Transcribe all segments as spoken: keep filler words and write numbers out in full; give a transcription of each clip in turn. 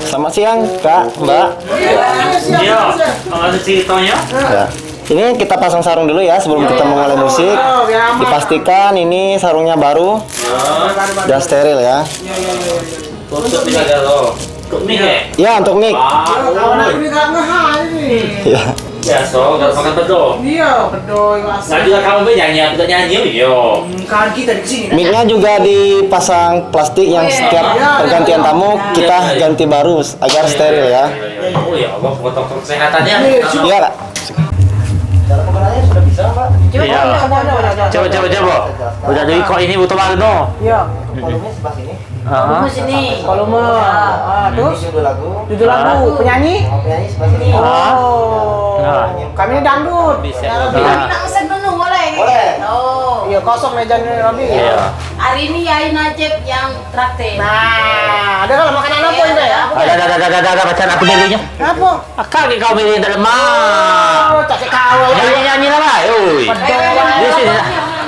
Selamat siang, Kak, Mbak. Iya, kalau ada ceritanya. Ya. Ini kita pasang sarung dulu ya sebelum kita memulai musik. Dipastikan ini sarungnya baru dan steril ya. Untuk mic ada lo. Untuk mic ya? Ya, untuk mic. Ah, kawan aku juga ngehal ini. Ya. Biasa, gak pakai bedo. Iya, bedo, Mas. Nah, juga kamu be nyanyi, aku tak nyanyi, yo. Hmm, kan kita di sini. Mic-nya juga dipasang plastik yang setiap pergantian tamu kita ganti baru agar steril ya. Oh ya Allah, protokol kesehatannya. Iya, Kak. Cara penggunaannya sudah bisa, Pak? Iya. Coba, coba, coba. Udah duit kok ini butuh baru no. Iya. Volumenya sebelah sini. Ah. Volume sini. Volume. Ah, terus? Judul lagu. Judul lagu. Ah. Penyanyi? Sama penyanyi sebelah sini. Ah. Oh. Nah. Kami ini dangdut. Bisa. Ya, Robi. Nah. Minta pesen menu boleh? Boleh. Oh. Iya, kosong mejanya Robi. Iya. Hari ini Yai Najib yang traktir. Nah, ada kalau makanan apa ini ya? Apa? Ada, ada, ada, ada, ada, macam apa dulunya? Apa? Akak ke kau milih dalam mah. Oh, tak cek kau. Nyanyi, nyanyi lah, Mai. Oi. Di sini lah.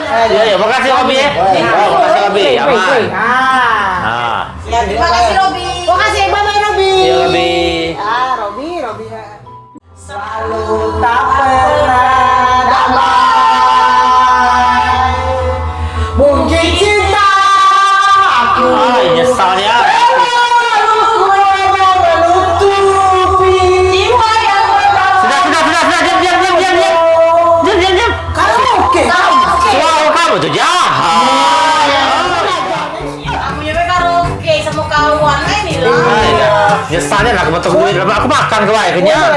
Eh, ya, ya, makasih, Robi, ya. Oh, makasih, Robi. Aman. Ah. Ah. Ya, terima kasih, Robi. Makasih banyak, Robi. Ya, Robi. Ah, Robi, Robi. Selalu tak pernah damai. Mungkin cinta aku. Ai, nyesalnya. Sudah, sudah, sudah, sudah, diam, diam, diam, diam, diam. Diam, diam, diam. Karaoke. Suara kamu tu jahat. Aku nyewa karaoke sama kawan, eh, ni lah. Ai, dah. Nyesalnya lah aku betul duit, aku makan ke bae kenyang.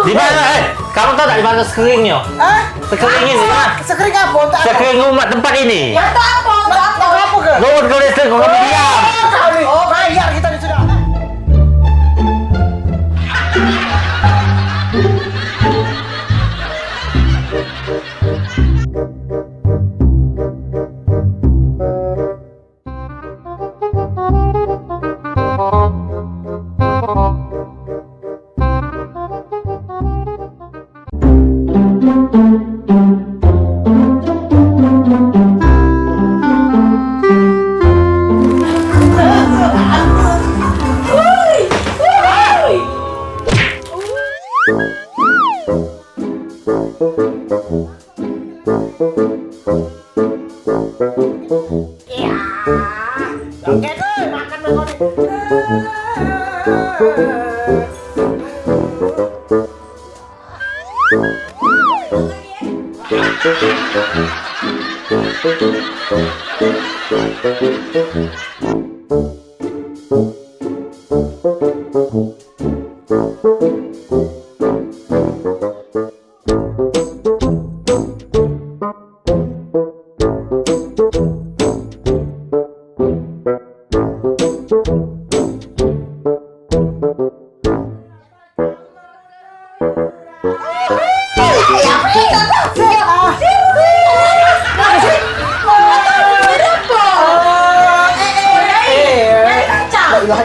Di mana, eh? Kamu tahu tak di mana screennya? Hah? Screen ini, ah. Screen apa? Untuk apa? Screen rumah tempat ini. Ya, untuk apa? Untuk apa? Untuk apa ke? Lo udah listrik, kau diam. Oh, kami. Oh, bayar kita ni sudah.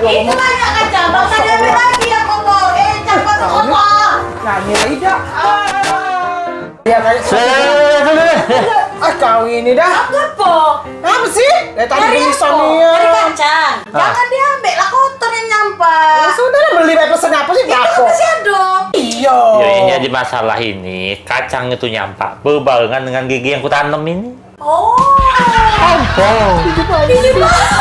Itu banyak kacang. Bang, tadi ambil lagi yang kotor. Eh, cang, kotor, kotor. Nyanyi lagi dah. Sudah, sudah, sudah, sudah, sudah. Ah, kau ini dah. Apa? Apa sih? Dari tadi pingsan ni, ya. Dari kacang. Ah. Jangan diambil lah, kotor yang nyampah. Ya sudah lah, beli bae pesen apa sih? Itu kan masih ada. Iya. Ya, ini jadi masalah ini, kacang itu nyampah berbarengan dengan gigi yang kutanam ini. Oh. Apa? Gigi palsu.